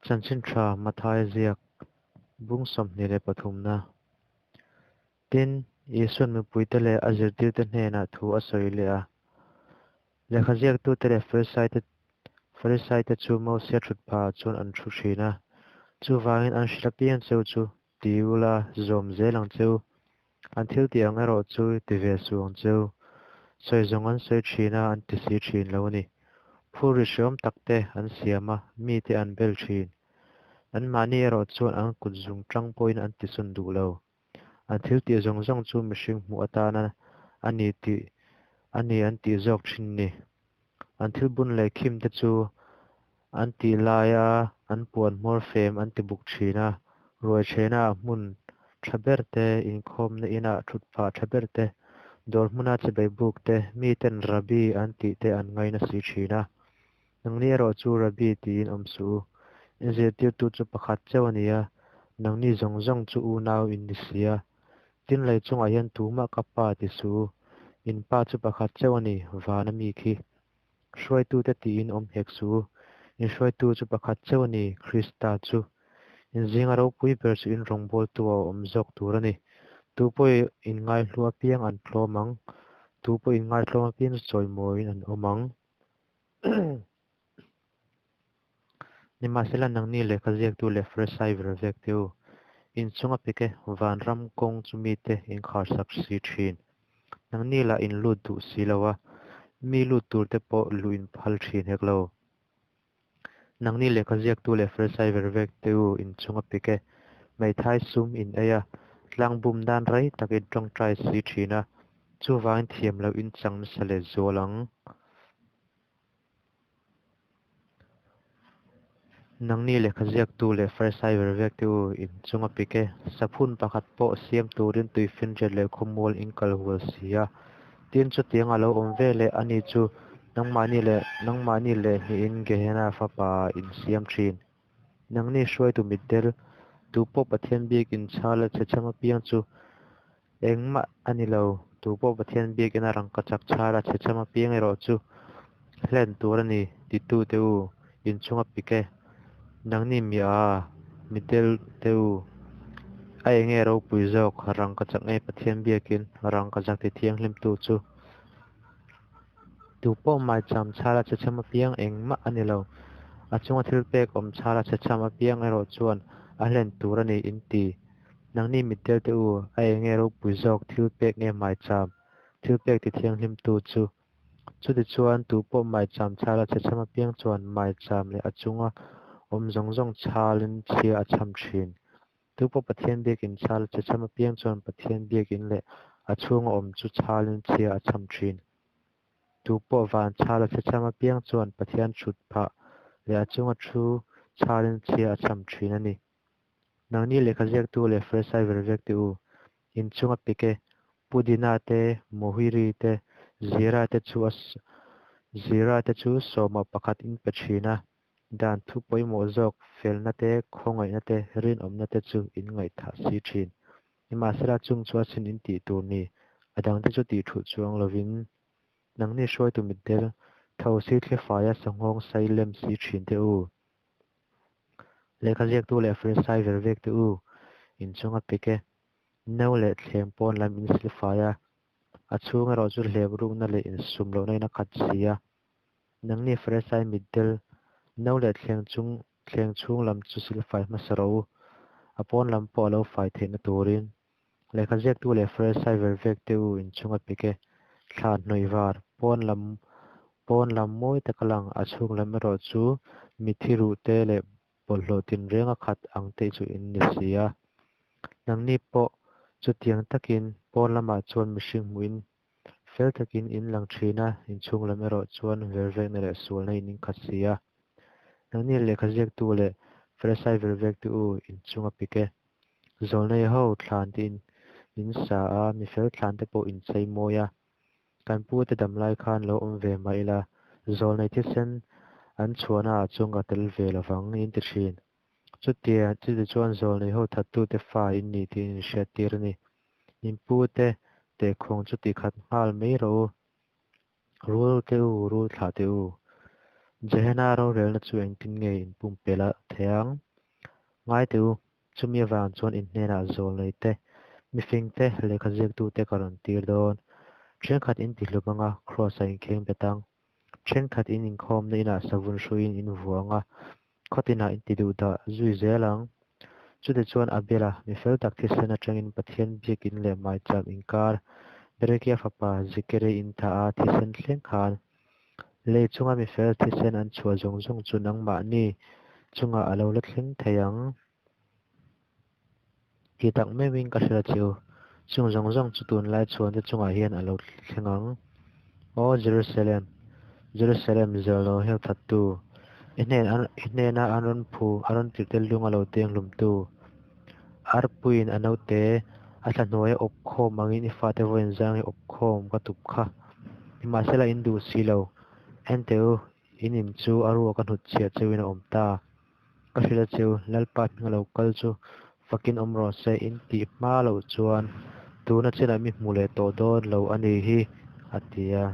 Chanchin Tha Mathaia ziak bung 23 na. Tin, Isuan mipuite leh a zirtirte hnenah thu a sawi leh a. Lehkha ziaktute leh Farisaite chu Mosia thutphahah chuan an thu thin a. Chuvangin an hrilh apiang cheu chu ti ula zawm zel ang cheu. An thil tih ang erawh chu ti ve suh ang cheu. Sawi zawng an sawi thin a, an ti si thin lo a ni. Phurrit hreawm tak te an siam a, mite an bel thin. Anmahni erawh chuan an kut zung tang pawhin an tisawn duh lo. An thil tih zawng zawng chu mihring hmuh atana a ni tih a ni an tih zawk thin ni. An thil bun leh khim te chu an tih laia an puan hmawr fem an ti buk thin a, ruai chhena hmun tha ber te, inkhawmna inah thutphah tha ber te, dawr hmuna chibai buk te, miten Rabbi an tih te an ngaina si thin a. Nangni erawh chu Rabbi tiin awm suh u. In zirtirtu chu pakhat chauh a ni a, nangni zawng zawng chu unau in ni si a. Tin, lei chungah hian tumah ka pa ti suh u. In pa chu pakhat chauh a ni, vana mi khi. Hruaitute tiin awm hek suh u. In hruaitu chu pakhat chauh a ni, Krista chu. In zinga ropui ber chu in rawngbawltu a awm zawk tur a ni. Tu pawh in ngaihlu apiang an tlawm ang, tu pawh in ngaitlawm apiang chu chawimawiin an awm ang. Nimahsela nangni lehkha ziaktu leh Farisai ver vek te u, inchunga pik e, vanram kawng chu mite inkharsak si thin. Nangni lah in lut duh si lo a, mi lut tur te pawh luh in phal thin hek lo. Nangni lehkha ziaktu leh Farisai ver vek te u, inchunga pik e, hmeithai sum in ei a, tlang bum nan rei tak in tawngtai si thin a, chuvangin thiam loh in chang nasa leh zual ang. Nangni lehkha ziaktu leh Farisai ver vek te u, in chunga pik e, saphun pakhat pawh siam turin tuifinriat leh khawmual in kal hual si a. Tin, chutiang a lo awm ve leh ani chu nangmahni leh nangmahni leh hnihin Gehenna fapa in siam thin. Nangni hruaitu mitdel, tupawh Pathian bik inchhal a chhecham apiang chu Engmah a ni lo, tu pawh Pathian biakina rangkachak chhara chhecham apiang erawh chu hlen tur a ni, titute u, inchhunga pik e. Nangni mi a, mitdel te u, a enge ropui zawk rangkachak nge Pathian biakin rangkachak ti thianghlimtu chu? Tu pawh maicham chhara chhecham apiang engmah a ni lo, a chunga thilpek awm chhara chhecham apiang erawh chuan a hlen tur a ni inti. Nangni mittel te u, a enge ropui zawk thil pek nge maicham, thil pek ti thianghlimtu chu? Chutichuan, tu pawh maicham chhal a chhecham apiang chuan maicham leh a chunga awm zawng zawng chhalin chhia a chham thin. Tu pawh Pathian biakin chhal a chhecham apiang chuan Pathian biakin leh a chhunga awm chu chhalin chhia a chham thin. Tu pawh van chhal a chhecham apiang chuan Pathian thut phah leh a chunga thu chhalin chhia a chham thin a ni. Nangni lehkha ziaktu leh Farisai ver vek te u, inchunga pik e, Pudina te, Mohiri te, Zira te chu a Zira te chu sawma pakhat in pe thin a, dan thu pawimawh zawk felna te, khawngaihna te, rinawmna te chu in ngaihthah si thin. Nimahsela chung chu a sin in tih tur ni, a dangte chu tih thulh chuang lovin nangni hruaitu mitdel, thosi thlifaia sanghawng sai lem si thin te u. Lehkha ziaktu leh Farisai ver vek te u, inchung a pik e. No leh thleng pawn lam in silfai a, a chhung erawh chu hlep rukna leh insum lohna in a khat si a. Nangni Farisai mitdel, no leh thleng chung thleng chhung lam chu silfai hmasa rawh u, a pawn lam pawh a lo fai theihna turin. Lehkha ziaktu leh Farisai ver vek te u inchung a pik e. Thla hnawih var, pawn lam pawn lam mawi taka lang, a chhung lam erawh chu mithi ruh te leh bawlhhlawh tinreng a khat ang te chu in ni si a. Nangni pawh chutiang takin pawn lamah chuan mihring hmuhin fel takin in lang thin a, inchhung lam erawh chuan ver vekna leh sualna in inkhat si a. Nangni lehkha ziaktu leh Farisai ver vek te u inchung a pik e. Zawlnei ho thlan te in in sa a, mifel thlan te pawh in chei mawi a. Kan pu te dam lai khan lo awm ve mah ila, zawlnei thisen an chhuahna ah chuan ka tel ve lovang in ti thin. Chutia chuti chuan zawlnei ho thattu te fa in ni tih in inhriat tir a ni. In pu te tehkhawng chu ti khat nghal mai rawh u. Rul te u, rul thlah te u. Gehenna rorelna chu engtin nge in pumpelh theih ang? Ngai teh u, chumi avang chuan in hnenah zawlnei te, mifing te, lehkha ziaktute ka rawn tir dawn. Thenkhat in tihlum anga, kraws-ah in khengbet ang. Thenkhat in inkhawmna inah savun hruiin in vua ang a, khaw tinah in tiduhdah zui zel ang. Chutichuan Abela, mi fel tak thisen atangin Pathian biak in leh maicham inkar Berekia fapa Zekeri in thah a thisen thleng khan, lei chunga mi fel thisen an chhuah zawng zawng chu nangmahni chungah a lo la thleng thei ang. Tih tak meuhin ka hrilh a che u, chung zawng zawng chu tunlai chhuante chungah hian a lo thleng ang. Aw Jerusalem, Jerusalem, Zawlno hel thattu, i hnen i hnena an rawn phu a rawn tirhte lung a lo teng hlumtu, arpuiin a naute a thla hnuaia awp khawm angin i fate vawiin zang hi awp khawm ka tup kha. Nimahsela in duh si lo, enteh u, in in chu a ruak a hnutchhiah cheuhin a awm ta. Ka hrilh a cheu, Lalpa hming a lo kal chu fakin awm rawh se in tih hma loh chuan tuna chinah mi hmu leh tawh dawn lo a ni hi, a ti a.